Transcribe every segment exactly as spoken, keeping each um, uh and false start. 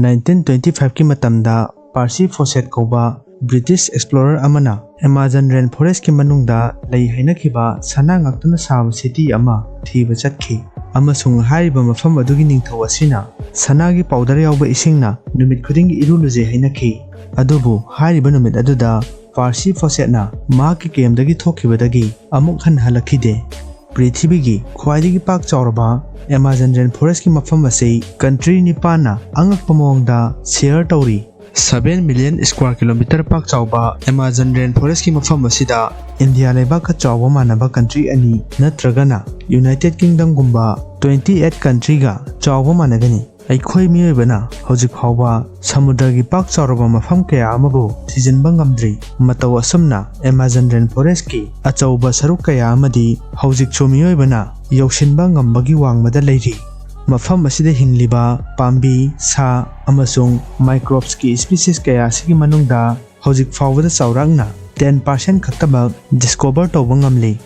Nineteen twenty ꯐꯥꯏꯚꯀꯤ ꯃꯇꯝꯗ ꯄꯥꯔꯁꯤ ꯐꯣꯁꯦꯠ ꯀꯧꯕ ꯕ꯭ꯔꯤꯇꯤꯁ ꯑꯦꯛꯁꯄ꯭ꯂꯣꯔꯔ ꯑꯃꯅ ꯑꯦꯃꯥꯖꯟ ꯔꯦꯟ ꯐꯣꯔꯦꯁꯀꯤ ꯃꯅꯨꯡꯗ ꯂꯩ ꯍꯥꯏꯅꯈꯤꯕ ꯁꯅꯥ ꯉꯥꯛꯇꯅ ꯁꯥꯕ ꯁꯤꯇꯤ ꯑꯃ ꯊꯤꯕ ꯆꯠꯈꯤ, ꯑꯃꯁꯨꯡ ꯍꯥꯏꯔꯤꯕ ꯃꯐꯝ ꯑꯗꯨꯒꯤ ꯅꯤꯡꯊꯧ ꯑꯁꯤꯅ ꯁꯅꯥꯒꯤ ꯄꯥꯎꯗꯔ ꯌꯥꯎꯕ ꯏꯁꯤꯡꯅ ꯅꯨꯃꯤꯠ ꯈꯨꯗꯤꯡꯒꯤ ꯏꯔꯨ ꯂꯨꯖꯩ ꯍꯥꯏꯅꯈꯤ꯫ ꯑꯗꯨꯕꯨ ꯍꯥꯏꯔꯤꯕ ꯅꯨꯃꯤꯠ ꯑꯗꯨꯗ ꯄꯥꯔꯁꯤ ꯐꯣꯁꯦꯠꯅ ꯃꯍꯥꯛꯀꯤ ꯀꯦꯝꯗꯒꯤ ꯊꯣꯛꯈꯤꯕꯗꯒꯤ ꯑꯃꯨꯛ ꯍꯟꯅ ꯍꯜꯂꯛꯈꯤꯗꯦ꯫ ꯄ꯭ꯔꯤꯊꯤꯕꯤꯒꯤ ꯈ꯭ꯋꯥꯏꯗꯒꯤ ꯄꯥꯛ ꯆꯥꯎꯔꯕ ꯑꯦꯃꯥꯖꯟ ꯔꯦꯟ ꯐꯣꯔꯦꯁꯀꯤ ꯃꯐꯝ ꯑꯁꯤ ꯀꯟꯇ꯭ꯔꯤ ꯅꯤꯄꯥꯟꯅ ꯑꯉꯛꯄ ꯃꯑꯣꯡꯗ ꯁꯤꯌꯔ ꯇꯧꯔꯤ꯫ ꯁꯚꯦꯟ ꯃꯤꯂꯤꯌꯟ ꯁ꯭ꯀ꯭ꯋꯥꯔ ꯀꯤꯂꯣꯃꯤꯇꯔ ꯄꯥꯛ ꯆꯥꯎꯕ ꯑꯦꯃꯥꯖꯟ ꯔꯦꯟ ꯐꯣꯔꯦꯁꯀꯤ ꯃꯐꯝ ꯑꯁꯤꯗ ꯏꯟꯗꯤꯌꯥ ꯂꯩꯕꯥꯛꯀ ꯆꯥꯎꯕ ꯃꯥꯟꯅꯕ ꯀꯟꯇ꯭ꯔꯤ ꯑꯅꯤ ꯅꯠꯇ꯭ꯔꯒꯅ ꯌꯨꯅꯥꯏꯇꯦꯗ ꯀꯤꯡꯗꯝꯒꯨꯝꯕ ꯇ꯭ꯋꯦꯟꯇꯤ ꯑꯩꯠ ꯀꯟꯇ꯭ꯔꯤꯒ ꯆꯥꯎꯕ ꯃꯥꯟꯅꯒꯅꯤ꯫ ꯑꯩꯈꯣꯏ ꯃꯤꯑꯣꯏꯕꯅ ꯍꯧꯖꯤꯛ ꯐꯥꯎꯕ ꯁꯃꯨꯗ꯭ꯔꯒꯤ ꯄꯥꯛ ꯆꯥꯎꯔꯕ ꯃꯐꯝ ꯀꯌꯥ ꯑꯃꯕꯨ ꯊꯤꯖꯤꯟꯕ ꯉꯝꯗ꯭ꯔꯤ꯫ ꯃꯇꯧ ꯑꯁꯨꯝꯅ ꯑꯦꯃꯥꯖꯟ ꯔꯦꯟ ꯐꯣꯔꯦꯁꯀꯤ ꯑꯆꯧꯕ ꯁꯔꯨꯛ ꯀꯌꯥ ꯑꯃꯗꯤ ꯍꯧꯖꯤꯛꯁꯨ ꯃꯤꯑꯣꯏꯕꯅ ꯌꯧꯁꯤꯟꯕ ꯉꯝꯕꯒꯤ ꯋꯥꯡꯃꯗ ꯂꯩꯔꯤ꯫ ꯃꯐꯝ ꯑꯁꯤꯗ ꯍꯤꯡꯂꯤꯕ ꯄꯥꯝꯕꯤ, ꯁꯥ ꯑꯃꯁꯨꯡ ꯃꯥꯏꯀ꯭ꯔꯣꯕꯁꯀꯤ ꯁ꯭ꯄꯤꯁꯤꯁ ꯀꯌꯥ ꯑꯁꯤꯒꯤ ꯃꯅꯨꯡꯗ ꯍꯧꯖꯤꯛ ꯐꯥꯎꯕꯗ ꯆꯥꯎꯔꯥꯛꯅ ꯇꯦꯟ ꯄꯥꯔꯁꯦꯟ ꯈꯛꯇꯃꯛ ꯗꯤꯁꯀꯣꯚꯔ ꯇꯧꯕ ꯉꯝꯂꯤ꯫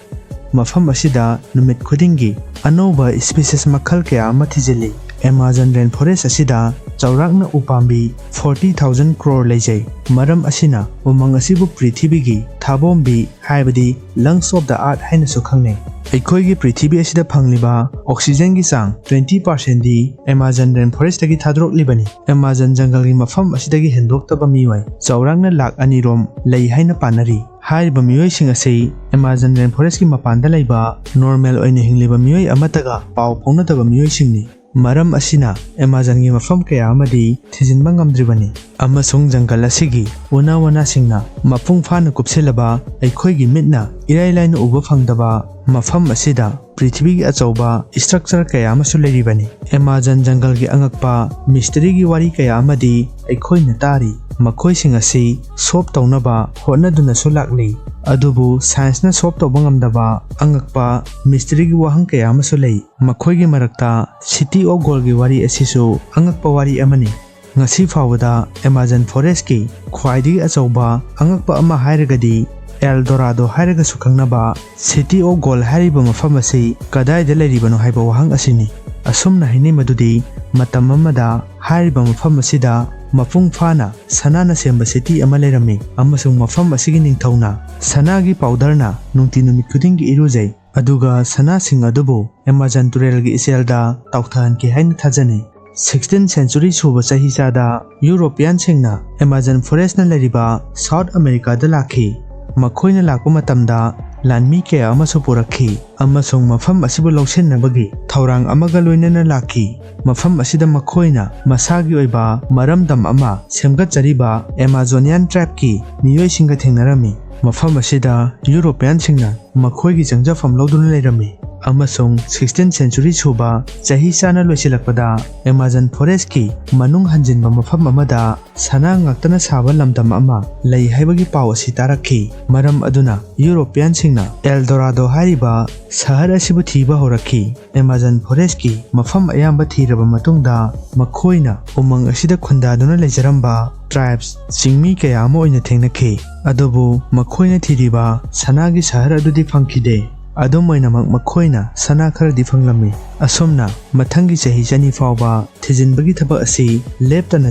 ꯃꯐꯝ ꯑꯁꯤꯗ ꯅꯨꯃꯤꯠ ꯈꯨꯗꯤꯡꯒꯤ ꯑꯅꯧꯕ ꯁ꯭ꯄꯤꯁꯤꯁ ꯃꯈꯜ ꯀꯌꯥ ꯑꯃ ꯊꯤꯖꯤꯜꯂꯤ꯫ ꯑꯦꯃꯥꯖꯟ ꯔꯦꯟ ꯐꯣꯔꯦꯁ ꯑꯁꯤꯗ ꯆꯥꯎꯔꯥꯛꯅ ꯎꯄꯥꯝꯕꯤ ꯐꯣꯔꯇꯤ ꯊꯥꯎꯖꯟ ꯀ꯭ꯔꯣꯔ ꯂꯩꯖꯩ꯫ ꯃꯔꯝ ꯑꯁꯤꯅ ꯎꯃꯪ ꯑꯁꯤꯕꯨ ꯄ꯭ꯔꯤꯊꯤꯕꯤꯒꯤ ꯊꯥꯕꯣꯝꯕꯤ, ꯍꯥꯏꯕꯗꯤ ꯂꯪꯁ ꯑꯣꯐ ꯗ ꯑꯥꯔꯊ ꯍꯥꯏꯅꯁꯨ ꯈꯪꯅꯩ꯫ ꯑꯩꯈꯣꯏꯒꯤ ꯄ꯭ꯔꯤꯊꯤꯕꯤ ꯑꯁꯤꯗ ꯐꯪꯂꯤꯕ ꯑꯣꯛꯁꯤꯖꯟꯒꯤ ꯆꯥꯡ ꯇ꯭ꯋꯦꯟꯇꯤ ꯄꯥꯔꯁꯦꯟꯗꯤ ꯑꯦꯃꯥꯖꯟ ꯔꯦꯟ ꯐꯣꯔꯦꯁꯇꯒꯤ ꯊꯥꯗꯣꯔꯛꯂꯤꯕꯅꯤ꯫ ꯑꯦꯃꯥꯖꯟ ꯖꯪꯒꯜꯒꯤ ꯃꯐꯝ ꯑꯁꯤꯗꯒꯤ ꯍꯦꯟꯗꯣꯛꯇꯕ ꯃꯤꯑꯣꯏ ꯆꯥꯎꯔꯥꯛꯅ ꯂꯥꯈ ꯑꯅꯤ ꯔꯣꯝ ꯂꯩ ꯍꯥꯏꯅ ꯄꯥꯅꯔꯤ꯫ ꯍꯥꯏꯔꯤꯕ ꯃꯤꯑꯣꯏꯁꯤꯡ ꯑꯁꯤ ꯑꯦꯃꯥꯖꯟ ꯔꯦꯟ ꯐꯣꯔꯦꯁꯀꯤ ꯃꯄꯥꯟꯗ ꯂꯩꯕ ꯅꯣꯔꯃꯦꯜ ꯑꯣꯏꯅ ꯍꯤꯡꯂꯤꯕ ꯃꯤꯑꯣꯏ ꯑꯃꯠꯇꯒ ꯄꯥꯎ ꯐꯥꯎꯅꯗꯕ ꯃꯤꯑꯣꯏꯁꯤꯡꯅꯤ꯫ ꯃꯔꯝ ꯑꯁꯤꯅ ꯑꯦꯃꯥꯖꯟꯒꯤ ꯃꯐꯝ ꯀꯌꯥ ꯑꯃꯗꯤ ꯊꯤꯖꯤꯟꯕ ꯉꯝꯗ꯭ꯔꯤꯕꯅꯤ, ꯑꯃꯁꯨꯡ ꯖꯪꯒꯜ ꯑꯁꯤꯒꯤ ꯎꯅꯥ ꯋꯥꯅꯥꯁꯤꯡꯅ ꯃꯄꯨꯡ ꯐꯥꯅ ꯀꯨꯞꯁꯤꯜꯂꯕ, ꯑꯩꯈꯣꯏꯒꯤ ꯃꯤꯠꯅ ꯏꯔꯥꯏ ꯂꯥꯏꯅ ꯎꯕ ꯐꯪꯗꯕ ꯃꯐꯝ ꯑꯁꯤꯗ ꯄ꯭ꯔꯤꯊꯤꯕꯤꯒꯤ ꯑꯆꯧꯕ ꯁ꯭ꯇ꯭ꯔꯛꯆꯔ ꯀꯌꯥ ꯑꯃꯁꯨ ꯂꯩꯔꯤꯕꯅꯤ꯫ ꯑꯦꯃꯥꯖꯟ ꯖꯪꯒꯜꯒꯤ ꯑꯉꯛꯄ ꯃꯤꯁꯇꯔꯤꯒꯤ ꯋꯥꯔꯤ ꯀꯌꯥ ꯑꯃꯗꯤ ꯑꯩꯈꯣꯏꯅ ꯇꯥꯔꯤ꯫ ꯃꯈꯣꯏꯁꯤꯡ ꯑꯁꯤ ꯁꯣꯜꯕ ꯇꯧꯅꯕ ꯍꯣꯠꯅꯗꯨꯅꯁꯨ ꯂꯥꯛꯂꯤ, ꯑꯗꯨꯕꯨ ꯁꯥꯏꯟꯁꯅ ꯁꯣꯜꯕ ꯇꯧꯕ ꯉꯝꯗꯕ ꯑꯉꯛꯄ ꯃꯤꯁꯇꯔꯤꯒꯤ ꯋꯥꯍꯪ ꯀꯌꯥ ꯑꯃꯁꯨ ꯂꯩ꯫ ꯃꯈꯣꯏꯒꯤ ꯃꯔꯛꯇ ꯁꯤꯇꯤ ꯑꯣꯐ ꯒꯣꯜꯒꯤ ꯋꯥꯔꯤ ꯑꯁꯤꯁꯨ ꯑꯉꯛꯄ ꯋꯥꯔꯤ ꯑꯃꯅꯤ꯫ ꯉꯁꯤ ꯐꯥꯎꯕꯗ ꯑꯦꯃꯥꯖꯟ ꯐꯣꯔꯦꯁꯀꯤ ꯈ꯭ꯋꯥꯏꯗꯒꯤ ꯑꯆꯧꯕ ꯑꯉꯛꯄ ꯑꯃ ꯍꯥꯏꯔꯒꯗꯤ ꯑꯦꯜ ꯗꯣꯔꯥꯗꯣ ꯍꯥꯏꯔꯒꯁꯨ ꯈꯪꯅꯕ ꯁꯤꯇꯤ ꯑꯣꯐ ꯒꯣꯜ ꯍꯥꯏꯔꯤꯕ ꯃꯐꯝ ꯑꯁꯤ ꯀꯗꯥꯏꯗ ꯂꯩꯔꯤꯕꯅꯣ ꯍꯥꯏꯕ ꯋꯥꯍꯪ ꯑꯁꯤꯅꯤ꯫ ꯑꯁꯨꯝꯅ ꯍꯥꯏꯅꯩ ꯃꯗꯨꯗꯤ ꯃꯇꯝ ꯑꯃꯗ ꯍꯥꯏꯔꯤꯕ ꯃꯐꯝ ꯑꯁꯤꯗ ꯃꯄꯨꯡ ꯐꯥꯅ ꯁꯅꯥꯅ ꯁꯦꯝꯕ ꯁꯤꯇꯤ ꯑꯃ ꯂꯩꯔꯝꯃꯤ, ꯑꯃꯁꯨꯡ ꯃꯐꯝ ꯑꯁꯤꯒꯤ ꯅꯤꯡꯊꯧꯅ ꯁꯅꯥꯒꯤ ꯄꯥꯎꯗꯔꯅ ꯅꯨꯡꯇꯤ ꯅꯨꯃꯤꯠ ꯈꯨꯗꯤꯡꯒꯤ ꯏꯔꯨꯖꯩ, ꯑꯗꯨꯒ ꯁꯅꯥꯁꯤꯡ ꯑꯗꯨꯕꯨ ꯑꯦꯃꯥꯖꯣꯟ ꯇꯨꯔꯦꯜꯒꯤ ꯏꯆꯦꯜꯗ ꯇꯥꯎꯊꯍꯟꯈꯤ ꯍꯥꯏꯅ ꯊꯥꯖꯅꯩ꯫ ꯁꯤꯛꯁꯇꯤꯟ ꯁꯦꯟꯆꯨꯔꯤ ꯁꯨꯕ ꯆꯍꯤꯆꯥꯗ ꯌꯨꯔꯣꯄꯤꯌꯥꯟꯁꯤꯡꯅ ꯑꯦꯃꯥꯖꯣꯟ ꯐꯣꯔꯦꯁ꯭ꯠꯅ ꯂꯩꯔꯤꯕ ꯁꯥꯎꯠ ꯑꯃꯦꯔꯤꯀꯥꯗ ꯂꯥꯛꯈꯤ꯫ ꯃꯈꯣꯏꯅ ꯂꯥꯛꯄ ꯃꯇꯝꯗ ꯂꯥꯟꯃꯤ ꯀꯌꯥ ꯑꯃꯁꯨ ꯄꯨꯔꯛꯈꯤ ꯑꯃꯁꯨꯡ ꯃꯐꯝ ꯑꯁꯤꯕꯨ ꯂꯧꯁꯤꯟꯅꯕꯒꯤ ꯊꯧꯔꯥꯡ ꯑꯃꯒ ꯂꯣꯏꯅꯅ ꯂꯥꯛꯈꯤ꯫ ꯃꯐꯝ ꯑꯁꯤꯗ ꯃꯈꯣꯏꯅ ꯃꯁꯥꯒꯤ ꯑꯣꯏꯕ ꯃꯔꯝꯗꯝ ꯑꯃ ꯁꯦꯝꯒꯠꯆꯔꯤꯕ ꯑꯦꯃꯥꯖꯣꯅꯤꯌꯥꯟ ꯇ꯭ꯔꯥꯏꯕꯀꯤ ꯃꯤꯑꯣꯏꯁꯤꯡꯒ ꯊꯦꯡꯅꯔꯝꯃꯤ꯫ ꯃꯐꯝ ꯑꯁꯤꯗ ꯌꯨꯔꯣꯄꯤꯌꯥꯟꯁꯤꯡꯅ ꯃꯈꯣꯏꯒꯤ ꯆꯪꯖꯐꯝ ꯂꯧꯗꯨꯅ ꯂꯩꯔꯝꯃꯤ, ꯑꯃꯁꯨꯡ ꯁꯤꯛꯁꯇꯤꯟ ꯁꯦꯟꯆꯨꯔꯤ ꯁꯨꯕ ꯆꯍꯤꯆꯥꯅ ꯂꯣꯏꯁꯤꯜꯂꯛꯄꯗ ꯑꯦꯃꯥꯖꯣꯟ ꯐꯣꯔꯦꯁ꯭ꯠꯀꯤ ꯃꯅꯨꯡ ꯍꯟꯖꯤꯟꯕ ꯃꯐꯝ ꯑꯃꯗ ꯁꯅꯥ ꯉꯥꯛꯇꯅ ꯁꯥꯕ ꯂꯝꯗꯝ ꯑꯃ ꯂꯩ ꯍꯥꯏꯕꯒꯤ ꯄꯥꯎ ꯑꯁꯤ ꯇꯥꯔꯛꯈꯤ꯫ ꯃꯔꯝ ꯑꯗꯨꯅ ꯌꯨꯔꯣꯄꯤꯌꯥꯟꯁꯤꯡꯅ ꯑꯦꯜ ꯗꯣꯔꯥꯗꯣ ꯍꯥꯏꯔꯤꯕ ꯁꯍꯔ ꯑꯁꯤꯕꯨ ꯊꯤꯕ ꯍꯧꯔꯛꯈꯤ꯫ ꯑꯦꯃꯥꯖꯣꯟ ꯐꯣꯔꯦꯁ꯭ꯠꯀꯤ ꯃꯐꯝ ꯑꯌꯥꯝꯕ ꯊꯤꯔꯕ ꯃꯇꯨꯡꯗ, ꯃꯈꯣꯏꯅ ꯎꯃꯪ ꯑꯁꯤꯗ ꯈꯨꯟꯗꯥꯗꯨꯅ ꯂꯩꯖꯔꯝꯕ ꯇ꯭ꯔꯥꯏꯕꯁ, ꯆꯤꯡꯃꯤ ꯀꯌꯥ ꯑꯃ ꯑꯣꯏꯅ ꯊꯦꯡꯅꯈꯤ꯫ ꯑꯗꯨꯕꯨ ꯃꯈꯣꯏꯅ ꯊꯤꯔꯤꯕ ꯁꯅꯥꯒꯤ ꯁꯍꯔ ꯑꯗꯨꯗꯤ ꯐꯪꯈꯤꯗꯦ꯫ ꯑꯗꯨꯝ ꯑꯣꯏꯅꯃꯛ, ꯃꯈꯣꯏꯅ ꯁꯅꯥ ꯈꯔꯗꯤ ꯐꯪꯂꯝꯃꯤ꯫ ꯑꯁꯨꯝꯅ, ꯃꯊꯪꯒꯤ ꯆꯍꯤ ꯆꯅꯤ ꯐꯥꯎꯕ ꯊꯤꯖꯤꯟꯕꯒꯤ ꯊꯕꯛ ꯑꯁꯤ ꯂꯦꯞꯇꯅ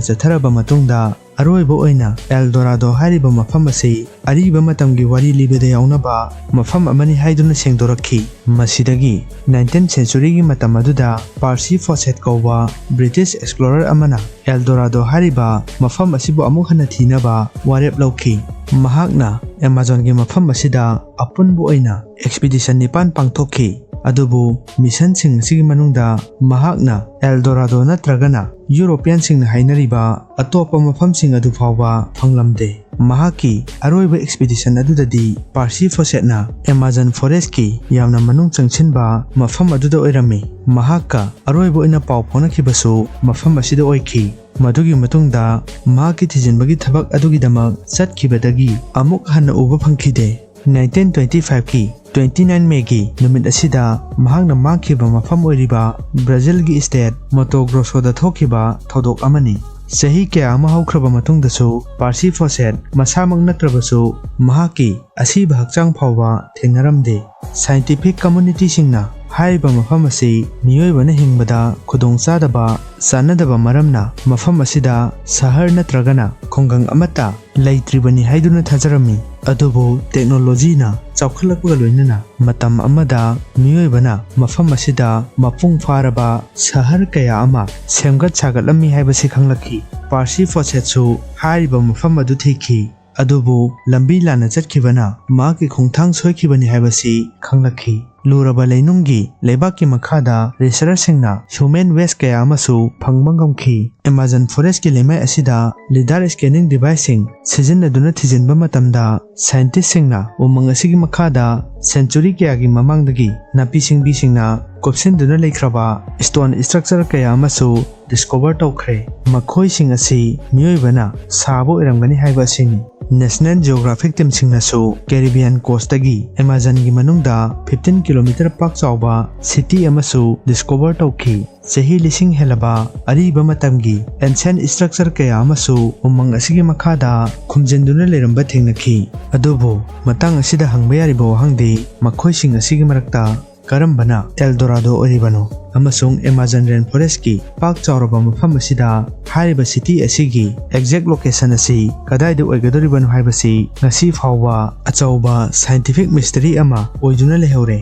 ꯆꯠꯊꯔꯕ ꯃꯇꯨꯡꯗ, ꯑꯔꯣꯏꯕ ꯑꯣꯏꯅ ꯑꯦꯜ ꯗꯣꯔꯥꯗꯣ ꯍꯥꯏꯔꯤꯕ ꯃꯐꯝ ꯑꯁꯤ ꯑꯔꯤꯕ ꯃꯇꯝꯒꯤ ꯋꯥꯔꯤ ꯂꯤꯕꯗ ꯌꯥꯎꯅꯕ ꯃꯐꯝ ꯑꯃꯅꯤ ꯍꯥꯏꯗꯨꯅ ꯁꯦꯡꯗꯣꯔꯛꯈꯤ꯫ ꯃꯁꯤꯗꯒꯤ ꯅꯥꯏꯟꯇꯤꯟ ꯁꯦꯟꯆꯨꯔꯤꯒꯤ ꯃꯇꯝ ꯑꯗꯨꯗ ꯄꯥꯔꯁꯤ ꯐꯣꯁꯦꯠ ꯀꯧꯕ ꯕ꯭ꯔꯤꯇꯤꯁ ꯑꯦꯛꯁꯄ꯭ꯂꯣꯔꯔ ꯑꯃꯅ ꯑꯦꯜ ꯗꯣꯔꯥꯗꯣ ꯍꯥꯏꯔꯤꯕ ꯃꯐꯝ ꯑꯁꯤꯕꯨ ꯑꯃꯨꯛ ꯍꯟꯅ ꯊꯤꯅꯕ ꯋꯥꯔꯦꯞ ꯂꯧꯈꯤ꯫ ꯃꯍꯥꯛꯅ ꯑꯦꯃꯥꯖꯣꯟꯒꯤ ꯃꯐꯝ ꯑꯁꯤꯗ ꯑꯄꯨꯟꯕ ꯑꯣꯏꯅ ꯑꯦꯛꯁꯄꯤꯗꯤꯁꯟ ꯅꯤꯄꯥꯟ ꯄꯥꯡꯊꯣꯛꯈꯤ꯫ ꯑꯗꯨꯕꯨ ꯃꯤꯁꯟꯁꯤꯡ ꯑꯁꯤꯒꯤ ꯃꯅꯨꯡꯗ ꯃꯍꯥꯛꯅ ꯑꯦꯜ ꯗꯣꯔꯥꯗꯣ ꯅꯠꯇ꯭ꯔꯒꯅ ꯌꯨꯔꯣꯄꯤꯌꯥꯟꯁꯤꯡꯅ ꯍꯥꯏꯅꯔꯤꯕ ꯑꯇꯣꯞꯄ ꯃꯐꯝꯁꯤꯡ ꯑꯗꯨ ꯐꯥꯎꯕ ꯐꯪꯂꯝꯗꯦ꯫ ꯃꯍꯥꯛꯀꯤ ꯑꯔꯣꯏꯕ ꯑꯦꯛꯁꯄꯤꯗꯤꯁꯟ ꯑꯗꯨꯗꯗꯤ ꯄꯥꯔꯁꯤ ꯐꯣꯁꯦꯠꯅ ꯑꯦꯃꯥꯖꯣꯟ ꯐꯣꯔꯦꯁ꯭ꯠꯀꯤ ꯌꯥꯝꯅ ꯃꯅꯨꯡ ꯆꯪꯁꯤꯟꯕ ꯃꯐꯝ ꯑꯗꯨꯗ ꯑꯣꯏꯔꯝꯃꯤ꯫ ꯃꯍꯥꯛꯀ ꯑꯔꯣꯏꯕ ꯑꯣꯏꯅ ꯄꯥꯎ ꯐꯥꯎꯅꯈꯤꯕꯁꯨ ꯃꯐꯝ ꯑꯁꯤꯗ ꯑꯣꯏꯈꯤ꯫ ꯃꯗꯨꯒꯤ ꯃꯇꯨꯡꯗ ꯃꯍꯥꯛꯀꯤ ꯊꯤꯖꯤꯟꯕꯒꯤ ꯊꯕꯛ ꯑꯗꯨꯒꯤꯗꯃꯛ ꯆꯠꯈꯤꯕꯗꯒꯤ ꯑꯃꯨꯛ ꯍꯟꯅ ꯎꯕ ꯐꯪꯈꯤꯗꯦ꯫ ꯅꯥꯏꯟꯇꯤꯟ ꯇ꯭ꯋꯦꯟꯇꯤ ꯐꯥꯏꯚꯀꯤ ꯇ꯭ꯋꯦꯟꯇꯤ ꯅꯥꯏꯟ ꯃꯦꯒꯤ ꯅꯨꯃꯤꯠ ꯑꯁꯤꯗ ꯃꯍꯥꯛꯅ ꯃꯥꯡꯈꯤꯕ ꯃꯐꯝ ꯑꯣꯏꯔꯤꯕ ꯕ꯭ꯔꯥꯖꯤꯜꯒꯤ ꯁ꯭ꯇꯦꯠ ꯃꯣꯇꯣ ꯒ꯭ꯔꯣꯁꯣꯗ ꯊꯣꯛꯈꯤꯕ ꯊꯧꯗꯣꯛ ꯑꯃꯅꯤ꯫ ꯆꯍꯤ ꯀꯌꯥ ꯑꯃ ꯍꯧꯈ꯭ꯔꯕ ꯃꯇꯨꯡꯗꯁꯨ ꯄꯥꯔꯁꯤ ꯐꯣꯁꯦꯠ ꯃꯁꯥꯃꯛ ꯅꯠꯇ꯭ꯔꯕꯁꯨ ꯃꯍꯥꯛꯀꯤ ꯑꯁꯤꯕ ꯍꯛꯆꯥꯡ ꯐꯥꯎꯕ ꯊꯦꯡꯅꯔꯝꯗꯦ꯫ ꯁꯥꯏꯟꯇꯤꯐꯤꯛ ꯀꯝꯃꯨꯅꯤꯇꯤꯁꯤꯡꯅ ꯍꯥꯏꯔꯤꯕ ꯃꯐꯝ ꯑꯁꯤ ꯃꯤꯑꯣꯏꯕꯅ ꯍꯤꯡꯕꯗ ꯈꯨꯗꯣꯡꯆꯥꯗꯕ, ꯆꯥꯟꯅꯗꯕ ꯃꯔꯝꯅ ꯃꯐꯝ ꯑꯁꯤꯗ ꯁꯍꯔ ꯅꯠꯇ꯭ꯔꯒꯅ ꯈꯨꯡꯒꯪ ꯑꯃꯠꯇ ꯂꯩꯇ꯭ꯔꯤꯕꯅꯤ ꯍꯥꯏꯗꯨꯅ ꯊꯥꯖꯔꯝꯃꯤ꯫ ꯑꯗꯨꯕꯨ ꯇꯦꯛꯅꯣꯂꯣꯖꯤꯅ ꯆꯥꯎꯈꯠꯂꯛꯄꯒ ꯂꯣꯏꯅꯅ ꯃꯇꯝ ꯑꯃꯗ ꯃꯤꯑꯣꯏꯕꯅ ꯃꯐꯝ ꯑꯁꯤꯗ ꯃꯄꯨꯡ ꯐꯥꯔꯕ ꯁꯍꯔ ꯀꯌꯥ ꯑꯃ ꯁꯦꯝꯒꯠ ꯁꯥꯒꯠꯂꯝꯃꯤ ꯍꯥꯏꯕꯁꯤ ꯈꯪꯂꯛꯈꯤ꯫ ꯄꯥꯔꯁꯤ ꯐꯣꯁꯦꯠꯁꯨ ꯍꯥꯏꯔꯤꯕ ꯃꯐꯝ ꯑꯗꯨ ꯊꯤꯈꯤ꯫ ꯑꯗꯨꯕꯨ ꯂꯝꯕꯤ ꯂꯥꯟꯅ ꯆꯠꯈꯤꯕꯅ ꯃꯍꯥꯛꯀꯤ ꯈꯣꯡꯊꯥꯡ ꯁꯣꯏꯈꯤꯕꯅꯤ ꯍꯥꯏꯕꯁꯤ ꯈꯪꯂꯛꯈꯤ꯫ ꯂꯨꯔꯕ ꯂꯩꯅꯨꯡꯒꯤ ꯂꯩꯕꯥꯛꯀꯤ ꯃꯈꯥꯗ ꯔꯤꯁꯔꯆꯁꯤꯡꯅ ꯍ꯭ꯌꯨꯃꯦꯟ ꯋꯦꯁ ꯀꯌꯥ ꯑꯃꯁꯨ ꯐꯪꯕ ꯉꯝꯈꯤ꯫ ꯑꯦꯃꯥꯖꯣꯟ ꯐꯣꯔꯦꯁ꯭ꯠꯀꯤ ꯂꯩꯃꯥꯏ ꯑꯁꯤꯗ ꯂꯤꯗꯥꯔ ꯁ꯭ꯀꯦꯅꯤꯡ ꯗꯤꯚꯥꯏꯁꯁꯤꯡ ꯁꯤꯖꯤꯟꯅꯗꯨꯅ ꯊꯤꯖꯤꯟꯕ ꯃꯇꯝꯗ, ꯁꯥꯏꯟꯇꯤꯁ꯭ꯠꯁꯤꯡꯅ ꯎꯃꯪ ꯑꯁꯤꯒꯤ ꯃꯈꯥꯗ ꯁꯦꯟꯆꯨꯔꯤ ꯀꯌꯥꯒꯤ ꯃꯃꯥꯡꯗꯒꯤ ꯅꯥꯄꯤ ꯁꯤꯡꯕꯤꯁꯤꯡꯅ ꯀꯨꯞꯁꯤꯟꯗꯨꯅ ꯂꯩꯈ꯭ꯔꯕ ꯁ꯭ꯇꯣꯟ ꯁ꯭ꯇ꯭ꯔꯛꯆꯔ ꯀꯌꯥ ꯑꯃꯁꯨ ꯗꯤꯁꯀꯣꯚꯔ ꯇꯧꯈ꯭ꯔꯦ꯫ ꯃꯈꯣꯏꯁꯤꯡ ꯑꯁꯤ ꯃꯤꯑꯣꯏꯕꯅ ꯁꯥꯕ ꯑꯣꯏꯔꯝꯒꯅꯤ ꯍꯥꯏꯕ ꯑꯁꯤꯅꯤ꯫ ꯅꯦꯁꯅꯦꯜ ꯖꯤꯑꯣꯒ꯭ꯔꯥꯐꯤꯛ ꯇꯤꯝꯁꯤꯡꯅꯁꯨ ꯀꯦꯔꯤꯕꯤꯌꯥꯟ ꯀꯣꯁ꯭ꯇꯇꯒꯤ ꯑꯦꯃꯥꯖꯣꯟꯒꯤ ꯃꯅꯨꯡꯗ ꯐꯤꯐꯇꯤꯟ ꯀꯤꯂꯣꯃꯤꯇꯔ ꯄꯥꯛ ꯆꯥꯎꯕ ꯁꯤꯇꯤ ꯑꯃꯁꯨ ꯗꯤꯁꯀꯣꯚꯔ ꯇꯧꯈꯤ꯫ ꯆꯍꯤ ꯂꯤꯁꯤꯡ ꯍꯦꯜꯂꯕ ꯑꯔꯤꯕ ꯃꯇꯝꯒꯤ ꯑꯦꯟꯁꯦꯟ ꯁ꯭ꯇ꯭ꯔꯛꯆꯔ ꯀꯌꯥ ꯑꯃꯁꯨ ꯎꯃꯪ ꯑꯁꯤꯒꯤ ꯃꯈꯥꯗ ꯈꯨꯝꯖꯤꯟꯗꯨꯅ ꯂꯩꯔꯝꯕ ꯊꯦꯡꯅꯈꯤ꯫ ꯑꯗꯨꯕꯨ ꯃꯇꯥꯡ ꯑꯁꯤꯗ ꯍꯪꯕ ꯌꯥꯔꯤꯕ ꯋꯥꯍꯪꯗꯤ, ꯃꯈꯣꯏꯁꯤꯡ ꯑꯁꯤꯒꯤ ꯃꯔꯛꯇ ꯀꯔꯝꯕꯅ ꯑꯦꯜ ꯗꯣꯔꯥꯗꯣ ꯑꯣꯏꯔꯤꯕꯅꯣ? ꯑꯃꯁꯨꯡ ꯑꯦꯃꯥꯖꯣꯟ ꯔꯦꯟ ꯐꯣꯔꯦꯁ꯭ꯠꯀꯤ ꯄꯥꯛ ꯆꯥꯎꯔꯕ ꯃꯐꯝ ꯑꯁꯤꯗ ꯍꯥꯏꯔꯤꯕ ꯁꯤꯇꯤ ꯑꯁꯤꯒꯤ ꯑꯦꯛꯖꯦꯛ ꯂꯣꯀꯦꯁꯟ ꯑꯁꯤ ꯀꯗꯥꯏꯗ ꯑꯣꯏꯒꯗꯧꯔꯤꯕꯅꯣ ꯍꯥꯏꯕꯁꯤ ꯉꯁꯤ ꯐꯥꯎꯕ ꯑꯆꯧꯕ ꯁꯥꯏꯟꯇꯤꯐꯤꯛ ꯃꯤꯁꯇꯔꯤ ꯑꯃ ꯑꯣꯏꯗꯨꯅ ꯂꯩꯍꯧꯔꯦ꯫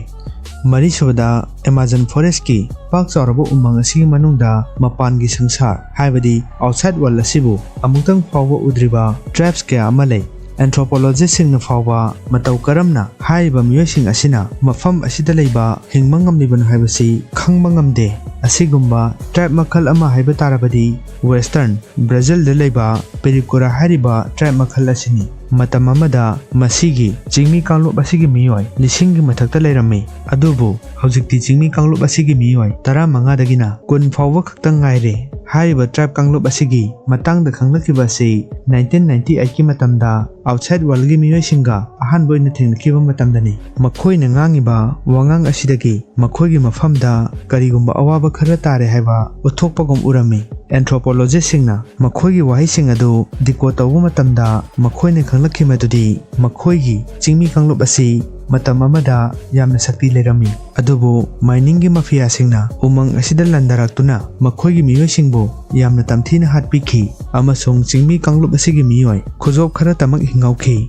ꯃꯔꯤꯁꯨꯕꯗ, ꯑꯦꯃꯥꯖꯣꯟ ꯐꯣꯔꯦꯁ꯭ꯠꯀꯤ ꯄꯥꯛ ꯆꯥꯎꯔꯕ ꯎꯃꯪ ꯑꯁꯤꯒꯤ ꯃꯅꯨꯡꯗ ꯃꯄꯥꯟꯒꯤ ꯁꯪꯁꯥꯔ, ꯍꯥꯏꯕꯗꯤ ꯑꯥꯎꯠꯁꯥꯏꯗ ꯋꯥꯔꯜꯗ ꯑꯁꯤꯕꯨ ꯑꯃꯨꯛꯇꯪ ꯐꯥꯎꯕ ꯎꯗ꯭ꯔꯤꯕ ꯇ꯭ꯔꯥꯏꯕꯁ ꯀꯌꯥ ꯑꯃ ꯂꯩ꯫ ꯑꯦꯟꯊ꯭ꯔꯣꯄꯣꯂꯣꯖꯤꯁ꯭ꯠꯁꯤꯡꯅ ꯐꯥꯎꯕ ꯃꯇꯧ ꯀꯔꯝꯅ ꯍꯥꯏꯔꯤꯕ ꯃꯤꯑꯣꯏꯁꯤꯡ ꯑꯁꯤꯅ ꯃꯐꯝ ꯑꯁꯤꯗ ꯂꯩꯕ ꯍꯤꯡꯕ ꯉꯝꯂꯤꯕꯅꯣ ꯍꯥꯏꯕꯁꯤ ꯈꯪꯕ ꯉꯝꯗꯦ꯫ ꯑꯁꯤꯒꯨꯝꯕ ꯇ꯭ꯔꯥꯏꯕ ꯃꯈꯜ ꯑꯃ ꯍꯥꯏꯕ ꯇꯥꯔꯕꯗꯤ ꯋꯦꯁꯇꯔꯟ ꯕ꯭ꯔꯥꯖꯤꯜꯗ ꯂꯩꯕ ꯄꯤꯔꯤꯀꯨꯔꯥ ꯍꯥꯏꯔꯤꯕ ꯇ꯭ꯔꯥꯏꯕ ꯃꯈꯜ ꯑꯁꯤꯅꯤ꯫ ꯃꯇꯝ ꯑꯃꯗ ꯃꯁꯤꯒꯤ ꯆꯤꯡꯃꯤ ꯀꯥꯡꯂꯨꯞ ꯑꯁꯤꯒꯤ ꯃꯤꯑꯣꯏ ꯂꯤꯁꯤꯡꯒꯤ ꯃꯊꯛꯇ ꯂꯩꯔꯝꯃꯤ, ꯑꯗꯨꯕꯨ ꯍꯧꯖꯤꯛꯇꯤ ꯆꯤꯡꯃꯤ ꯀꯥꯡꯂꯨꯞ ꯑꯁꯤꯒꯤ ꯃꯤꯑꯣꯏ ꯇꯔꯥꯃꯉꯥꯗꯒꯤꯅ ꯀꯨꯟ ꯐꯥꯎꯕ ꯈꯛꯇꯪ ꯉꯥꯏꯔꯦ꯫ ꯍꯥꯏꯔꯤꯕ ꯇ꯭ꯔꯥꯏꯕ ꯀꯥꯡꯂꯨꯞ ꯑꯁꯤꯒꯤ ꯃꯇꯥꯡꯗ ꯈꯪꯂꯛꯈꯤꯕ ꯑꯁꯤ ꯅꯥꯏꯟꯇꯤꯟ ꯅꯥꯏꯟꯇꯤ ꯑꯩꯠꯀꯤ ꯃꯇꯝꯗ ꯑꯥꯎꯠꯁꯥꯏꯗ ꯋꯥꯔꯜꯗꯒꯤ ꯃꯤꯑꯣꯏꯁꯤꯡꯒ ꯑꯍꯥꯟꯕ ꯑꯣꯏꯅ ꯊꯦꯡꯅꯈꯤꯕ ꯃꯇꯝꯗꯅꯤ꯫ ꯃꯈꯣꯏꯅ ꯉꯥꯡꯉꯤꯕ ꯋꯥꯉꯥꯡ ꯑꯁꯤꯗꯒꯤ ꯃꯈꯣꯏꯒꯤ ꯃꯐꯝꯗ ꯀꯔꯤꯒꯨꯝꯕ ꯑꯋꯥꯕ ꯈꯔ ꯇꯥꯔꯦ ꯍꯥꯏꯕ ꯎꯠꯊꯣꯛꯄꯒꯨꯝ ꯎꯔꯝꯃꯤ꯫ Anthropologistꯁꯤꯡꯅ ꯃꯈꯣꯏꯒꯤ ꯋꯥꯍꯩꯁꯤꯡ ꯑꯗꯨ decode ꯇꯧꯕ ꯃꯇꯝꯗ ꯃꯈꯣꯏꯅ ꯈꯪꯂꯛꯈꯤ ꯃꯗꯨꯗꯤ ꯃꯈꯣꯏꯒꯤ ꯆꯤꯡꯃꯤ ꯀꯥꯡꯂꯨꯞ ꯑꯁꯤ ꯃꯇꯝ ꯑꯃꯗ ꯌꯥꯝꯅ ꯁꯛꯇꯤ ꯂꯩꯔꯝꯃꯤ꯫ ꯑꯗꯨꯕꯨ miningꯒꯤ mafiaꯁꯤꯡꯅ ꯎꯃꯪ ꯑꯁꯤꯗ ꯂꯥꯟꯗꯥꯔꯛꯇꯨꯅ ꯃꯈꯣꯏꯒꯤ ꯃꯤꯑꯣꯏꯁꯤꯡꯕꯨ ꯌꯥꯝꯅ ꯇꯝꯊꯤꯅ ꯍꯥꯠꯄꯤꯈꯤ ꯑꯃꯁꯨꯡ ꯆꯤꯡꯃꯤ ꯀꯥꯡꯂꯨꯞ ꯑꯁꯤꯒꯤ ꯃꯤꯑꯣꯏ ꯈꯨꯖꯣꯞ ꯈꯔꯇꯃꯛ ꯍꯤꯡꯍꯧꯈꯤ꯫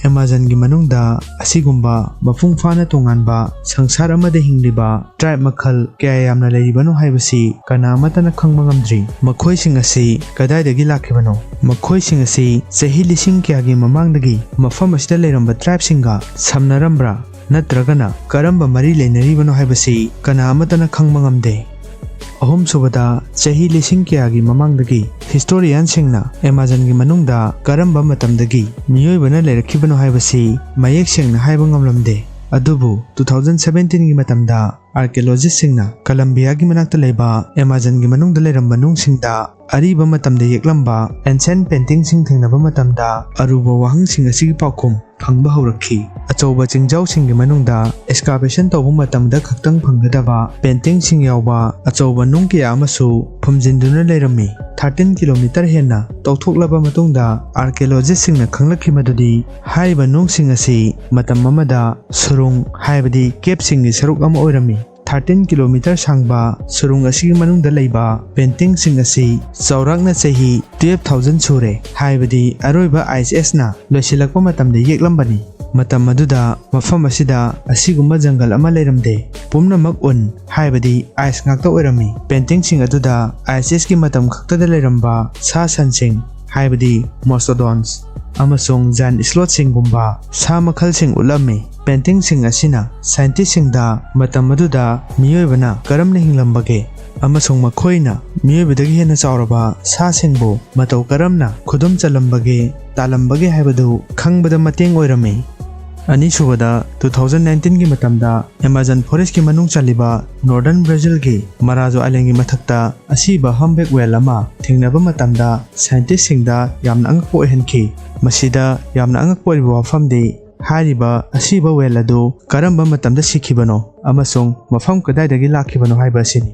Amazonꯒꯤ ꯃꯅꯨꯡꯗ ꯑꯁꯤꯒꯨꯝꯕ ꯃꯄꯨꯡ ꯐꯥꯅ ꯇꯣꯉꯥꯟꯕ ꯁꯪꯁꯥꯔ ꯑꯃꯗ ꯍꯤꯡꯂꯤꯕ tribe ꯃꯈꯜ ꯀꯌꯥ ꯌꯥꯝꯅ ꯂꯩꯔꯤꯕꯅꯣ ꯍꯥꯏꯕꯁꯤ ꯀꯅꯥ ꯑꯃꯠꯇꯅ ꯈꯪꯕ ꯉꯝꯗ꯭ꯔꯤ꯫ ꯃꯈꯣꯏꯁꯤꯡ ꯑꯁꯤ ꯀꯗꯥꯏꯗꯒꯤ ꯂꯥꯛꯈꯤꯕꯅꯣ? ꯃꯈꯣꯏꯁꯤꯡ ꯑꯁꯤ ꯆꯍꯤ ꯂꯤꯁꯤꯡ ꯀꯌꯥꯒꯤ ꯃꯃꯥꯡꯗꯒꯤ ꯃꯐꯝ ꯑꯁꯤꯗ ꯂꯩꯔꯝꯕ tribeꯁꯤꯡꯒ ꯁꯝꯅꯔꯝꯕ꯭ꯔꯥ? ꯅꯠꯇ꯭ꯔꯒꯅ ꯀꯔꯝꯕ ꯃꯔꯤ ꯂꯩꯅꯔꯤꯕꯅꯣ ꯍꯥꯏꯕꯁꯤ ꯀꯅꯥ ꯑꯃꯠꯇꯅ ꯈꯪꯕ ꯉꯝꯗꯦ꯫ ꯑꯍꯨꯝꯁꯨꯕꯗ, ꯆꯍꯤ ꯂꯤꯁꯤꯡ ꯀꯌꯥꯒꯤ ꯃꯃꯥꯡꯗꯒꯤ historianꯁꯤꯡꯅ Amazonꯒꯤ ꯃꯅꯨꯡꯗ ꯀꯔꯝꯕ ꯃꯇꯝꯗꯒꯤ ꯃꯤꯑꯣꯏꯕꯅ ꯂꯩꯔꯛꯈꯤꯕꯅꯣ ꯍꯥꯏꯕꯁꯤ ꯃꯌꯦꯛ ꯁꯦꯡꯅ ꯍꯥꯏꯕ ꯉꯝꯂꯝꯗꯦ꯫ ꯑꯗꯨꯕꯨ two thousand seventeenꯒꯤ ꯃꯇꯝꯗ archaeologistꯁꯤꯡꯅ Colombiaꯒꯤ ꯃꯅꯥꯛꯇ ꯂꯩꯕ Amazonꯒꯤ ꯃꯅꯨꯡꯗ ꯂꯩꯔꯝꯕ ꯅꯨꯡꯁꯤꯡꯗ ꯑꯔꯤꯕ ꯃꯇꯝꯗ ꯌꯦꯛꯂꯝꯕ ancient paintingꯁꯤꯡ ꯊꯦꯡꯅꯕ ꯃꯇꯝꯗ ꯑꯔꯨꯕ ꯋꯥꯍꯪꯁꯤꯡ ꯑꯁꯤꯒꯤ ꯄꯥꯎꯈꯨꯝ ꯐꯪꯕ ꯍꯧꯔꯛꯈꯤ꯫ ꯑꯆꯧꯕ ꯆꯤꯡꯖꯥꯎꯁꯤꯡꯒꯤ ꯃꯅꯨꯡꯗ excavation ꯇꯧꯕ ꯃꯇꯝꯗ ꯈꯛꯇꯪ ꯐꯪꯒꯗꯕ paintingꯁꯤꯡ ꯌꯥꯎꯕ ꯑꯆꯧꯕ ꯅꯨꯡ ꯀꯌꯥ ꯑꯃꯁꯨ ꯐꯨꯝꯖꯤꯟꯗꯨꯅ ꯂꯩꯔꯝꯃꯤ꯫ Thirteen kilometre ꯍꯦꯟꯅ ꯇꯧꯊꯣꯛꯂꯕ ꯃꯇꯨꯡꯗ archaeologistꯁꯤꯡꯅ ꯈꯪꯂꯛꯈꯤ ꯃꯗꯨꯗꯤ ꯍꯥꯏꯔꯤꯕ ꯅꯨꯡꯁꯤꯡ ꯑꯁꯤ ꯃꯇꯝ ꯑꯃꯗ ꯁꯨꯔꯨꯡ, ꯍꯥꯏꯕꯗꯤ caveꯁꯤꯡꯒꯤ ꯁꯔꯨꯛ ꯑꯃ ꯑꯣꯏꯔꯝꯃꯤ꯫ Thirteen kilometre ꯁꯥꯡꯕ ꯁꯨꯔꯨꯡ ꯑꯁꯤꯒꯤ ꯃꯅꯨꯡꯗ ꯂꯩꯕ paintingꯁꯤꯡ ꯑꯁꯤ ꯆꯥꯎꯔꯥꯛꯅ ꯆꯍꯤ twelve thousand ꯁꯨꯔꯦ, ꯍꯥꯏꯕꯗꯤ ꯑꯔꯣꯏꯕ Ice Ageꯅ ꯂꯣꯏꯁꯤꯜꯂꯛꯄ ꯃꯇꯝꯗ ꯌꯦꯛꯂꯝꯕꯅꯤ꯫ ꯃꯇꯝ ꯑꯗꯨꯗ ꯃꯐꯝ ꯑꯁꯤꯗ ꯑꯁꯤꯒꯨꯝꯕ ꯖꯪꯒꯜ ꯑꯃ ꯂꯩꯔꯝꯗꯦ꯫ ꯄꯨꯝꯅꯃꯛ ꯎꯟ, ꯍꯥꯏꯕꯗꯤ ice ꯉꯥꯛꯇ ꯑꯣꯏꯔꯝꯃꯤ꯫ Paintingꯁꯤꯡ ꯑꯗꯨꯗ Ice Ageꯀꯤ ꯃꯇꯝ ꯈꯛꯇꯗ ꯂꯩꯔꯝꯕ ꯁꯥ ꯁꯟꯁꯤꯡ, ꯍꯥꯏꯕꯗꯤ mastodons ꯑꯃꯁꯨꯡ giant slothꯁꯤꯡꯒꯨꯝꯕ ꯁꯥ ꯃꯈꯜꯁꯤꯡ ꯎꯠꯂꯝꯃꯤ꯫ Paintingꯁꯤꯡ ꯑꯁꯤꯅ scientistꯁꯤꯡꯗ ꯃꯇꯝ ꯑꯗꯨꯗ ꯃꯤꯑꯣꯏꯕꯅ ꯀꯔꯝꯅ ꯍꯤꯡꯂꯝꯕꯒꯦ ꯑꯃꯁꯨꯡ ꯃꯈꯣꯏꯅ ꯃꯤꯑꯣꯏꯕꯗꯒꯤ ꯍꯦꯟꯅ ꯆꯥꯎꯔꯕ ꯁꯥꯁꯤꯡꯕꯨ ꯃꯇꯧ ꯀꯔꯝꯅ ꯈꯨꯗꯨꯝ ꯆꯜꯂꯝꯕꯒꯦ, ꯇꯥꯜꯂꯝꯕꯒꯦ ꯍꯥꯏꯕꯗꯨ ꯈꯪꯕꯗ ꯃꯇꯦꯡ ꯑꯣꯏꯔꯝꯃꯤ꯫ ꯑꯅꯤꯁꯨꯕꯗ, two thousand nineteenꯒꯤ ꯃꯇꯝꯗ Amazon forestꯀꯤ ꯃꯅꯨꯡ ꯆꯜꯂꯤꯕ northern Brazilꯒꯤ Marajo Islandꯒꯤ ꯃꯊꯛꯇ ꯑꯁꯤꯕ humpback whale ꯑꯃ ꯊꯦꯡꯅꯕ ꯃꯇꯝꯗ scientistꯁꯤꯡꯗ ꯌꯥꯝꯅ ꯑꯉꯛꯄ ꯑꯣꯏꯍꯟꯈꯤ꯫ ꯃꯁꯤꯗ ꯌꯥꯝꯅ ꯑꯉꯛꯄ ꯑꯣꯏꯔꯤꯕ ꯋꯥꯐꯝꯗꯤ ꯍꯥꯏꯔꯤꯕ ꯑꯁꯤꯕ whale ꯑꯗꯨ ꯀꯔꯝꯕ ꯃꯇꯝꯗ ꯁꯤꯈꯤꯕꯅꯣ ꯑꯃꯁꯨꯡ ꯃꯐꯝ ꯀꯗꯥꯏꯗꯒꯤ ꯂꯥꯛꯈꯤꯕꯅꯣ ꯍꯥꯏꯕ ꯑꯁꯤꯅꯤ꯫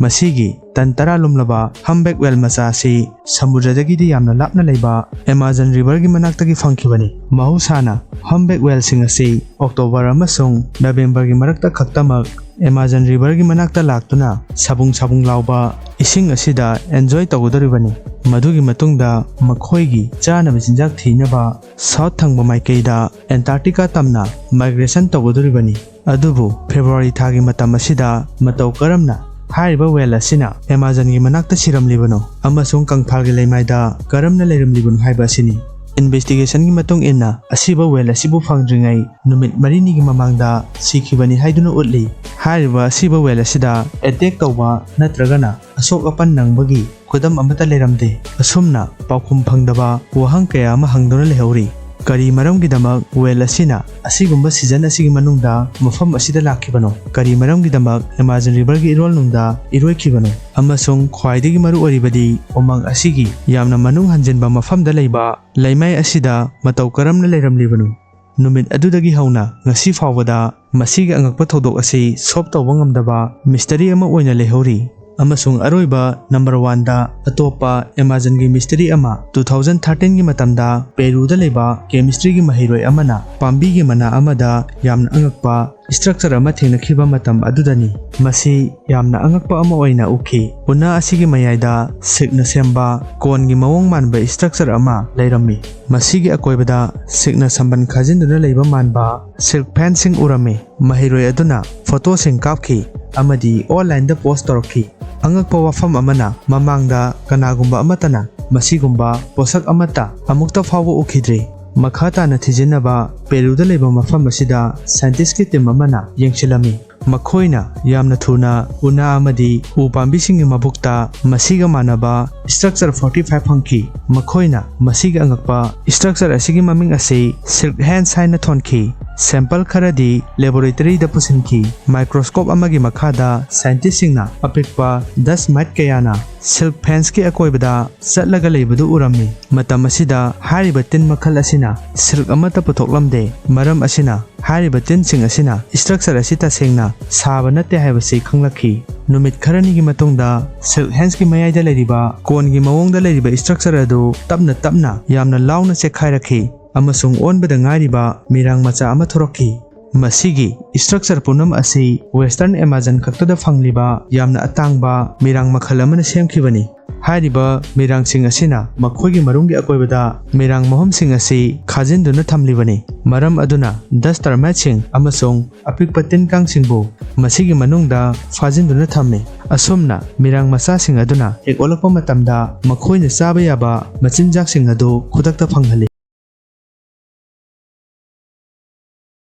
ꯃꯁꯤꯒꯤ ꯇꯟ ꯇꯔꯥ ꯂꯨꯝꯂꯕ ꯍꯝꯕꯦꯛ ꯋꯦꯜ ꯃꯆꯥ ꯑꯁꯤ ꯁꯃꯨꯗ꯭ꯔꯗꯒꯤꯗꯤ ꯌꯥꯝꯅ ꯂꯥꯞꯅ ꯂꯩꯕ ꯑꯦꯃꯥꯖꯣꯟ ꯔꯤꯚꯔꯒꯤ ꯃꯅꯥꯛꯇꯒꯤ ꯐꯪꯈꯤꯕꯅꯤ꯫ ꯃꯍꯧꯁꯥꯅ ꯍꯝꯕꯦꯛ ꯋꯦꯜꯁꯤꯡ ꯑꯁꯤ ꯑꯣꯛꯇꯣꯕꯔ ꯑꯃꯁꯨꯡ ꯅꯕꯦꯝꯕꯔꯒꯤ ꯃꯔꯛꯇ ꯈꯛꯇꯃꯛ ꯑꯦꯃꯥꯖꯣꯟ ꯔꯤꯚꯔꯒꯤ ꯃꯅꯥꯛꯇ ꯂꯥꯛꯇꯨꯅ ꯁꯥꯕꯨꯡ ꯁꯥꯕꯨꯡ ꯂꯥꯎꯕ ꯏꯁꯤꯡ ꯑꯁꯤꯗ ꯑꯦꯟꯖꯣꯏ ꯇꯧꯒꯗꯧꯔꯤꯕꯅꯤ꯫ ꯃꯗꯨꯒꯤ ꯃꯇꯨꯡꯗ ꯃꯈꯣꯏꯒꯤ ꯆꯥꯅꯕ ꯆꯤꯟꯖꯥꯛ ꯊꯤꯅꯕ ꯁꯥꯎꯠ ꯊꯪꯕ ꯃꯥꯏꯀꯩꯗ ꯑꯦꯟꯇꯥꯔꯛꯇꯤꯀꯥ ꯇꯝꯅ ꯃꯥꯏꯒ꯭ꯔꯦꯁꯟ ꯇꯧꯒꯗꯧꯔꯤꯕꯅꯤ꯫ ꯑꯗꯨꯕꯨ ꯐꯦꯕ꯭ꯔꯨꯋꯥꯔꯤ ꯊꯥꯒꯤ ꯃꯇꯝ ꯑꯁꯤꯗ ꯃꯇꯧ ꯀꯔꯝꯅ ꯍꯥꯏꯔꯤꯕ ꯋꯦꯜ ꯑꯁꯤꯅ ꯑꯦꯃꯥꯖꯣꯟꯒꯤ ꯃꯅꯥꯛꯇ ꯁꯤꯔꯝꯂꯤꯕꯅꯣ ꯑꯃꯁꯨꯡ ꯀꯪꯐꯥꯜꯒꯤ ꯂꯩꯃꯥꯏꯗ ꯀꯔꯝꯅ ꯂꯩꯔꯝꯂꯤꯕꯅꯣ ꯍꯥꯏꯕ ꯑꯁꯤꯅꯤ꯫ ꯏꯟꯚꯦꯁꯇꯤꯒꯦꯁꯟꯒꯤ ꯃꯇꯨꯡ ꯏꯟꯅ, ꯑꯁꯤꯕ ꯋꯦꯜ ꯑꯁꯤꯕꯨ ꯐꯪꯗ꯭ꯔꯤꯉꯩ ꯅꯨꯃꯤꯠ ꯃꯔꯤꯅꯤꯒꯤ ꯃꯃꯥꯡꯗ ꯁꯤꯈꯤꯕꯅꯤ ꯍꯥꯏꯗꯨꯅ ꯎꯠꯂꯤ꯫ ꯍꯥꯏꯔꯤꯕ ꯑꯁꯤꯕ ꯋꯦꯜ ꯑꯁꯤꯗ ꯑꯦꯇꯦꯛ ꯇꯧꯕ ꯅꯠꯇ꯭ꯔꯒꯅ ꯑꯁꯣꯛ ꯑꯄꯟ ꯅꯪꯕꯒꯤ ꯈꯨꯗꯝ ꯑꯃꯠꯇ ꯂꯩꯔꯝꯗꯦ꯫ ꯑꯁꯨꯝꯅ ꯄꯥꯎꯈꯨꯝ ꯐꯪꯗꯕ ꯋꯥꯍꯪ ꯀꯌꯥ ꯑꯃ ꯍꯪꯗꯨꯅ ꯂꯩꯍꯧꯔꯤ꯫ ꯀꯔꯤ ꯃꯔꯝꯒꯤꯗꯃꯛ ꯋꯦꯜ ꯑꯁꯤꯅ ꯑꯁꯤꯒꯨꯝꯕ ꯁꯤꯖꯟ ꯑꯁꯤꯒꯤ ꯃꯅꯨꯡꯗ ꯃꯐꯝ ꯑꯁꯤꯗ ꯂꯥꯛꯈꯤꯕꯅꯣ? ꯀꯔꯤ ꯃꯔꯝꯒꯤꯗꯃꯛ ꯑꯦꯃꯥꯖꯣꯟ ꯔꯤꯚꯔꯒꯤ ꯏꯔꯣꯜꯅꯨꯡꯗ ꯏꯔꯣꯏꯈꯤꯕꯅꯣ? ꯑꯃꯁꯨꯡ ꯈ꯭ꯋꯥꯏꯗꯒꯤ ꯃꯔꯨ ꯑꯣꯏꯔꯤꯕꯗꯤ, ꯎꯃꯪ ꯑꯁꯤꯒꯤ ꯌꯥꯝꯅ ꯃꯅꯨꯡ ꯍꯟꯖꯤꯟꯕ ꯃꯐꯝꯗ ꯂꯩꯕ ꯂꯩꯃꯥꯏ ꯑꯁꯤꯗ ꯃꯇꯧ ꯀꯔꯝꯅ ꯂꯩꯔꯝꯂꯤꯕꯅꯣ? ꯅꯨꯃꯤꯠ ꯑꯗꯨꯗꯒꯤ ꯍꯧꯅ ꯉꯁꯤ ꯐꯥꯎꯕꯗ ꯃꯁꯤꯒꯤ ꯑꯉꯛꯄ ꯊꯧꯗꯣꯛ ꯑꯁꯤ ꯁꯣꯜꯕ ꯇꯧꯕ ꯉꯝꯗꯕ ꯃꯤꯁꯇꯔꯤ ꯑꯃ ꯑꯣꯏꯅ ꯂꯩꯍꯧꯔꯤ꯫ ꯑꯃꯁꯨꯡ ꯑꯔꯣꯏꯕ ꯅꯝꯕꯔ ꯋꯥꯟꯗ ꯑꯇꯣꯞꯄ ꯑꯦꯃꯥꯖꯣꯟꯒꯤ ꯃꯤꯁꯇꯔꯤ ꯑꯃ, ꯇꯨ ꯊꯥꯎꯖꯟ ꯊꯥꯔꯇꯤꯟꯒꯤ ꯃꯇꯝꯗ ꯄꯦꯔꯨꯗ ꯂꯩꯕ ꯀꯦꯃꯤꯁꯇ꯭ꯔꯤꯒꯤ ꯃꯍꯩꯔꯣꯏ ꯑꯃꯅ ꯄꯥꯝꯕꯤꯒꯤ ꯃꯅꯥ ꯑꯃꯗ ꯌꯥꯝꯅ ꯑꯉꯛꯄ ꯁ꯭ꯇ꯭ꯔꯛꯆꯔ ꯑꯃ ꯊꯦꯡꯅꯈꯤꯕ ꯃꯇꯝ ꯑꯗꯨꯗꯅꯤ꯫ ꯃꯁꯤ ꯌꯥꯝꯅ ꯑꯉꯛꯄ ꯑꯃ ꯑꯣꯏꯅ ꯎꯈꯤ꯫ ꯎꯅꯥ ꯑꯁꯤꯒꯤ ꯃꯌꯥꯏꯗ ꯁꯤꯜꯛꯅ ꯁꯦꯝꯕ ꯀꯣꯟꯒꯤ ꯃꯑꯣꯡ ꯃꯥꯟꯕ ꯁ꯭ꯇ꯭ꯔꯛꯆꯔ ꯑꯃ ꯂꯩꯔꯝꯃꯤ꯫ ꯃꯁꯤꯒꯤ ꯑꯀꯣꯏꯕꯗ ꯁꯤꯜꯛꯅ ꯁꯝꯕꯟ ꯈꯥꯖꯤꯟꯗꯨꯅ ꯂꯩꯕ ꯃꯥꯟꯕ ꯁꯤꯜꯛ ꯐꯦꯟꯁꯤꯡ ꯎꯔꯝꯃꯤ꯫ ꯃꯍꯩꯔꯣꯏ ꯑꯗꯨꯅ ꯐꯣꯇꯣꯁꯤꯡ ꯀꯥꯞꯈꯤ ꯑꯃꯗꯤ ꯑꯣꯟꯂꯥꯏꯟꯗ ꯄꯣꯁ꯭ꯠ ꯇꯧꯔꯛꯈꯤ꯫ ꯑꯉꯛꯄ ꯋꯥꯐꯝ ꯑꯃꯅ, ꯃꯃꯥꯡꯗ ꯀꯅꯥꯒꯨꯝꯕ ꯑꯃꯠꯇꯅ ꯃꯁꯤꯒꯨꯝꯕ ꯄꯣꯠꯁꯛ ꯑꯃꯠꯇ ꯑꯃꯨꯛꯇ ꯐꯥꯎꯕ ꯎꯈꯤꯗ꯭ꯔꯤ꯫ ꯃꯈꯥ ꯇꯥꯅ ꯊꯤꯖꯤꯟꯅꯕ ꯄꯦꯔꯨꯗ ꯂꯩꯕ ꯃꯐꯝ ꯑꯁꯤꯗ ꯁꯥꯏꯟꯇꯤꯁ꯭ꯠꯀꯤ ꯇꯤꯝ ꯑꯃꯅ ꯌꯦꯡꯁꯤꯜꯂꯝꯃꯤ꯫ ꯃꯈꯣꯏꯅ ꯌꯥꯝꯅ ꯊꯨꯅ ꯎꯅꯥ ꯑꯃꯗꯤ ꯎ ꯄꯥꯝꯕꯤꯁꯤꯡꯒꯤ ꯃꯕꯨꯛꯇ ꯃꯁꯤꯒ ꯃꯥꯟꯅꯕ ꯁ꯭ꯇ꯭ꯔꯛꯆꯔ ꯐꯣꯔꯇꯤ ꯐꯥꯏꯚ ꯐꯪꯈꯤ꯫ ꯃꯈꯣꯏꯅ ꯃꯁꯤꯒꯤ ꯑꯉꯛꯄ ꯁ꯭ꯇ꯭ꯔꯛꯆꯔ ꯑꯁꯤꯒꯤ ꯃꯃꯤꯡ ꯑꯁꯤ ꯁꯤꯜꯛ ꯍꯦꯟꯁ ꯍꯥꯏꯅ ꯊꯣꯟꯈꯤ꯫ ꯁꯦꯝꯄꯜ ꯈꯔꯗꯤ ꯂꯦꯕꯣꯔꯦꯇꯔꯤꯗ ꯄꯨꯁꯤꯟꯈꯤ꯫ ꯃꯥꯏꯀ꯭ꯔꯣꯁ꯭ꯀꯣꯞ ꯑꯃꯒꯤ ꯃꯈꯥꯗ ꯁꯥꯏꯟꯇꯤꯁ꯭ꯠꯁꯤꯡꯅ ꯑꯄꯤꯛꯄ ꯗꯁ꯭ꯠ ꯃꯥꯏꯠ ꯀꯌꯥꯅ ꯁꯤꯜꯛ ꯐꯦꯟꯁꯀꯤ ꯑꯀꯣꯏꯕꯗ ꯆꯠꯂꯒ ꯂꯩꯕꯗꯨ ꯎꯔꯝꯃꯤ꯫ ꯃꯇꯝ ꯑꯁꯤꯗ ꯍꯥꯏꯔꯤꯕ ꯇꯤꯟ ꯃꯈꯜ ꯑꯁꯤꯅ ꯁꯤꯜꯛ ꯑꯃꯠꯇ ꯄꯨꯊꯣꯛꯂꯝꯗꯦ꯫ ꯃꯔꯝ ꯑꯁꯤꯅ, ꯍꯥꯏꯔꯤꯕ ꯇꯤꯟꯁꯤꯡ ꯑꯁꯤꯅ structure ꯑꯁꯤ ꯇꯁꯦꯡꯅ ꯁꯥꯕ ꯅꯠꯇꯦ ꯍꯥꯏꯕꯁꯤ ꯈꯪꯂꯛꯈꯤ꯫ ꯅꯨꯃꯤꯠ ꯈꯔꯅꯤꯒꯤ ꯃꯇꯨꯡꯗ silk hensꯀꯤ ꯃꯌꯥꯏꯗ ꯂꯩꯔꯤꯕ cone ꯒꯤ ꯃꯑꯣꯡꯗ ꯂꯩꯔꯤꯕ structure ꯑꯗꯨ ꯇꯞꯅ ꯇꯞꯅ ꯌꯥꯝꯅ ꯂꯥꯎꯅ ꯆꯦꯛꯈꯥꯏꯔꯛꯈꯤ ꯑꯃꯁꯨꯡ ꯑꯣꯟꯕꯗ ꯉꯥꯏꯔꯤꯕ ꯃꯤꯔꯥꯡ ꯃꯆꯥ ꯑꯃ ꯊꯣꯔꯛꯈꯤ꯫ ꯃꯁꯤꯒꯤ structure ꯄꯨꯝꯅꯃꯛ ꯑꯁꯤ Western Amazon ꯈꯛꯇꯗ ꯐꯪꯂꯤꯕ ꯌꯥꯝꯅ ꯑꯇꯥꯡꯕ ꯃꯤꯔꯥꯡ ꯃꯈꯜ ꯑꯃꯅ ꯁꯦꯝꯈꯤꯕꯅꯤ꯫ ꯍꯥꯏꯔꯤꯕ ꯃꯤꯔꯥꯡꯁꯤꯡ ꯑꯁꯤꯅ ꯃꯈꯣꯏꯒꯤ ꯃꯔꯨꯝꯒꯤ ꯑꯀꯣꯏꯕꯗ ꯃꯤꯔꯥꯡ ꯃꯍꯨꯝꯁꯤꯡ ꯑꯁꯤ ꯈꯥꯖꯤꯟꯗꯨꯅ ꯊꯝꯂꯤꯕꯅꯤ꯫ ꯃꯔꯝ ꯑꯗꯨꯅ dust termiteꯁꯤꯡ ꯑꯃꯁꯨꯡ ꯑꯄꯤꯛꯄ ꯇꯤꯟ ꯀꯥꯡꯁꯤꯡꯕꯨ ꯃꯁꯤꯒꯤ ꯃꯅꯨꯡꯗ ꯐꯥꯖꯤꯟꯗꯨꯅ ꯊꯝꯃꯤ꯫ ꯑꯁꯨꯝꯅ ꯃꯤꯔꯥꯡ ꯃꯆꯥꯁꯤꯡ ꯑꯗꯨꯅ ꯍꯦꯛ ꯑꯣꯜꯂꯛꯄ ꯃꯇꯝꯗ ꯃꯈꯣꯏꯅ ꯆꯥꯕ ꯌꯥꯕ ꯃꯆꯤꯟꯖꯥꯛꯁꯤꯡ ꯑꯗꯨ ꯈꯨꯗꯛꯇ ꯐꯪꯍꯜꯂꯤ꯫